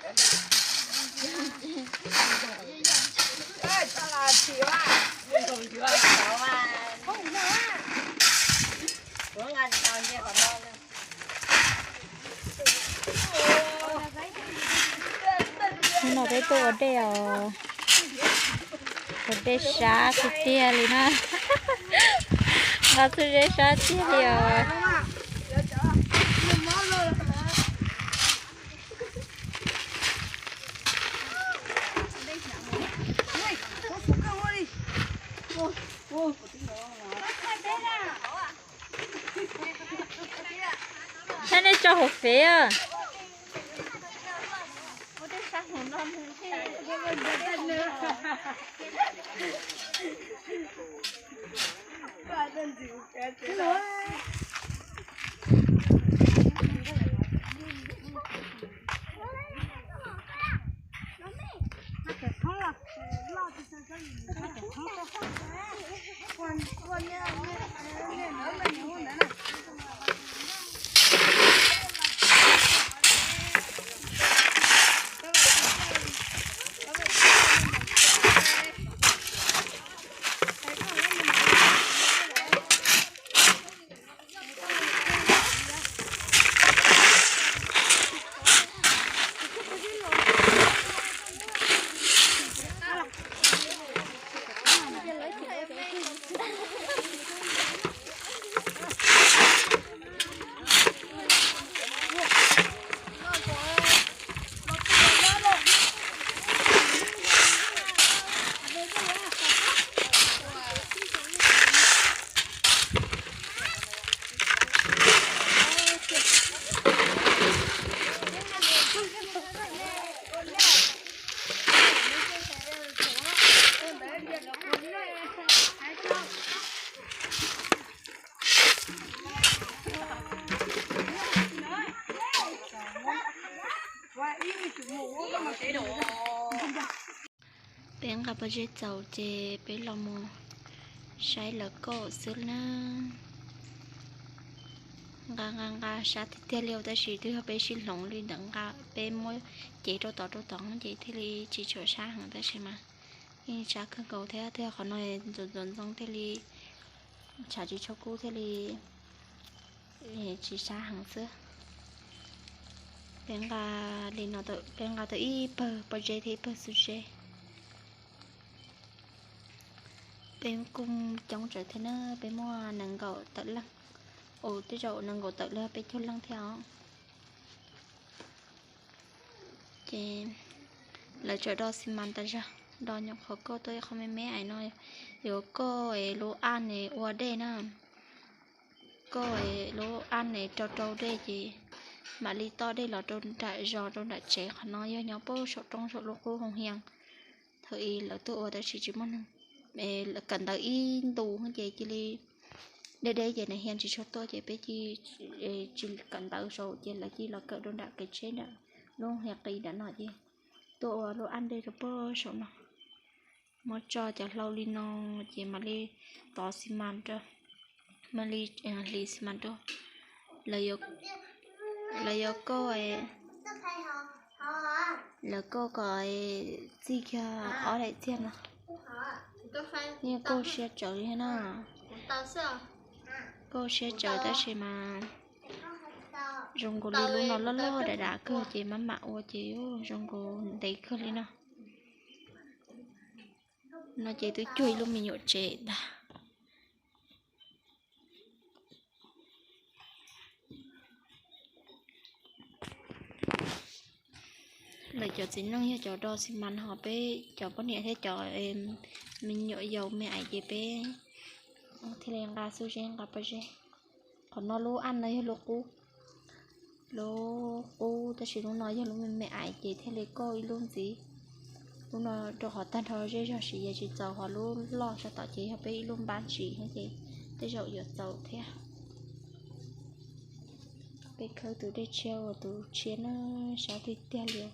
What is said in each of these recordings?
Hnub no peb tuaj ua dej os, ua dej sab tiag tiag li na. Nqa txuj zeb sab tiag li os. Saib nej tso hauv fev. Peb nqa pob zeb txaus ces peb los mus saib lawv kauj xwb na. Nqa nqa nqa sab tiag tiag li tab sis twb yog peb sib hloov li ntawd nqa peb muab cev rau tod rau tod ces thiaj li tsis tshua sab heev tab sis mas yeej sab kawg nkaus thiab. Thiab qhov no ntxoov ntxoov ntxoo thiaj li tshav tsis tshua kub thiaj li tsis sab heev xwb. Peb nqa li no, peb nqa tau ib pawg pob zeb thiab ib pawg xuab zeb. Peb kuj coob tsawv thiab na, peb muaj nees nkaum tawm leej, ua tej zaum nees nkaum tawm li peb caug leej thiab os. Ces lawv tseem do xi mas tas zog, do nyuam qhuav kauj tuaj ib qho me me ais no, yuav kauj es lub aj es ua dej na. Kauj es lub aj es rau rau dej ces mam li toj dej los rau nram zos rau nram tsev. Qhov no yog nyob puag saum roob saum lub qub hoo hias. Thaum ub lawv tuaj ua tab sis tsis muaj neeg, kawm ntawv ib ntus ces cia li deb deb ces nais hias tsis tshua tuaj ces peb cia li tsis kawm ntawv saud ces lawv cia li los kawm rau nram kev tsheb nram lub hoo hias qis nram no ces tuaj ua lub aj dej rau puag saum no. Muab tso cov hlau li no ces mam li tov xi mas rau, mam li hliv xi mas rau. Lawv yuav kauj, lawv kauj kom txij kiag ob daim txiag no. Yeej kauj siab tsawv li thiab na. Kauj siab tsawv tab sis mas zoo nkaus li lub no loj loj dav dav kawg ces maj mam ua ces zoo nkaus ntev kawg li no. No ces twb cuag ib lub me nyuam tsev ntag. Lawv cov txiv neej yog cov do xi mas ho peb cov poj niam thiab cov me nyuam yaus me ais ces peb thiaj li nqa xuab zeb nqa pob zeb. Qhov no lub aj no yog lub qub, lub qub tab sis lub no yog lub me me ais ces thiaj li kauj ib lub ntxiv. Lub no rau qhov tag nrho zej zog siv yeej tsis txaus, ho lub loj sab tom ces yog peb ib lub npab ntsis no ces tej zaum yuav txaus thiab. Peb khawb tus dej tshiab ua tus tshiab na, sab tiag tiag li.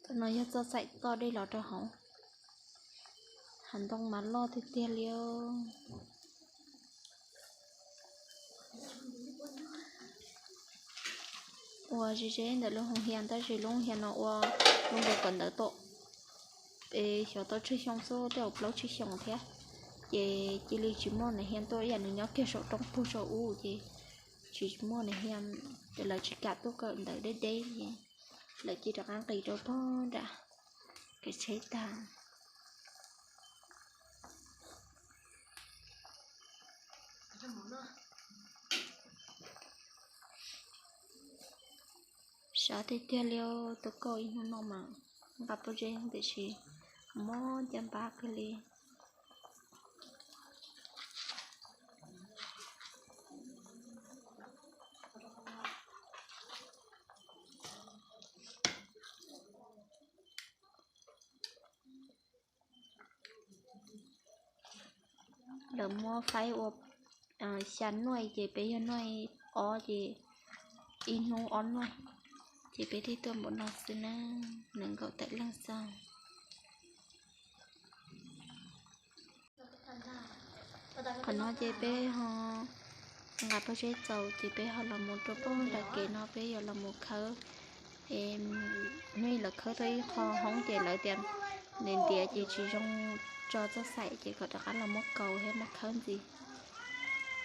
Tam no yog txoj xaim toj dej los rau hauv. Hav ntoo mas loj tiag tiag li os. Ua ze ze ntawm lub hoo hias, tab sis lub hoo hias no ua lub nkaus kawm ntawv tom, es xyov tau tsawg xyoo xwb, tej zaum plaub tsib xyoos thiab. Ces cia li tsis muaj nas hias tuaj, yam nws nyob kiag saum roob puag saum ub ces tsis muaj nas hias, ces lawv tsis kam tuaj kawm ntawv deb deb ces lawv cia rov qab nqis rau pog nram kev tsheb tag. Sab tiag tiag li, tus kauj ib hnub no mas nqa pob zeb tiam sis mob caj npab kawg li. Lawv muab faib ua xya nuaj ces peb yog nuaj ob ces ib hnub ob nuaj, ces peb thiaj tuaj npaum no xwb na, nees nkaum tawm leej xwb. Qhov no ces peb ho nqa pob zeb txaus ces peb ho los mus rau pog nram kev no peb yuav los mus khawb. Hnub ib lawv khawb tau ib qho hoob ces lawv tias ntiav ntiav ces tsis zoo tso txoj xaim ces kom rov qab los muab kaus thiab muab khawb ntxiv.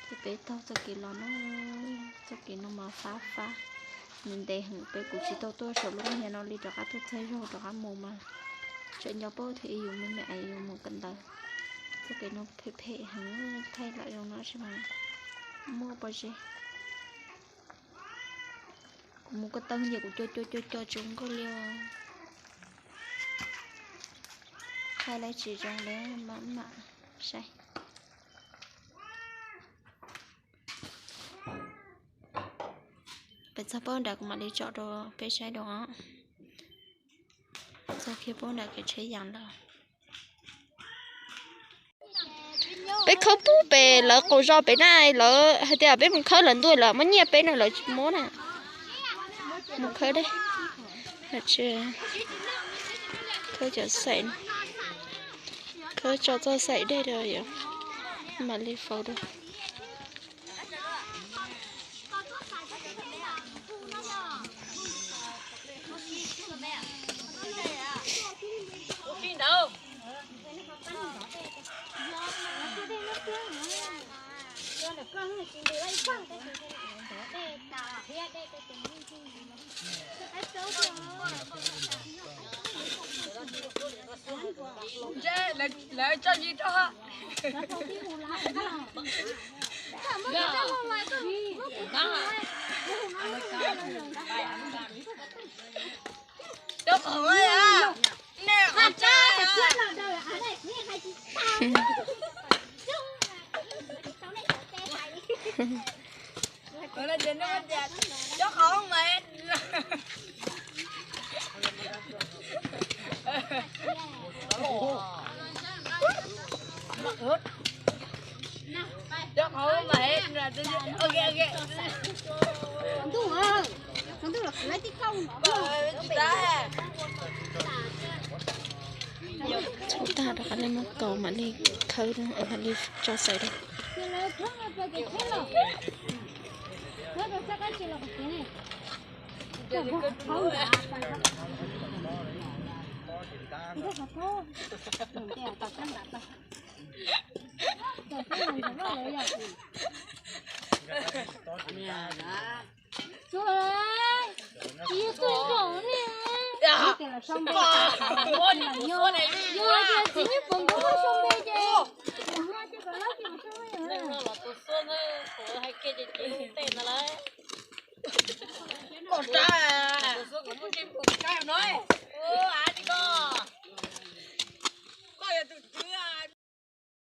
Ces peb taug txoj kev los no, txoj kev no mas fab fab, ntev ntev heev, peb kuv tsis tau tuaj saum lub hoo hias no li, rov qab tuaj txog zaug rov qab mus mas tseem nco paub tias yus me me es yus mus kawm ntawv. Txoj kev no phem phem heev, thaij lam zoo no tsis mas muaj pob zeb. Kuv mus ko taw ces kuv co co co co tsis zoo nkauj li os. Thaij lawm tsis zoo li, mam mam saib. Peb txog pab nram kuv mam li tsom rau peb saib dua os. Txog kiag pab nram kev tsheb yas lawm. Peb khawb pub pem lawv qaum zos pem na, lawv hais tias peb mus khawb lawv ntuj lawv muab nyiaj peb no lawv tsis muab na. Mus khawb deb, khawb cov xaim, khawb tso txoj xaim dej rau yom, mam li faus dua. Lawv tso zis rau. Rau qhov nej qhov tsa. Rau qhov mas Txhub tag rov qab li muab kaus mam li khawb, mam li tso xaim rau.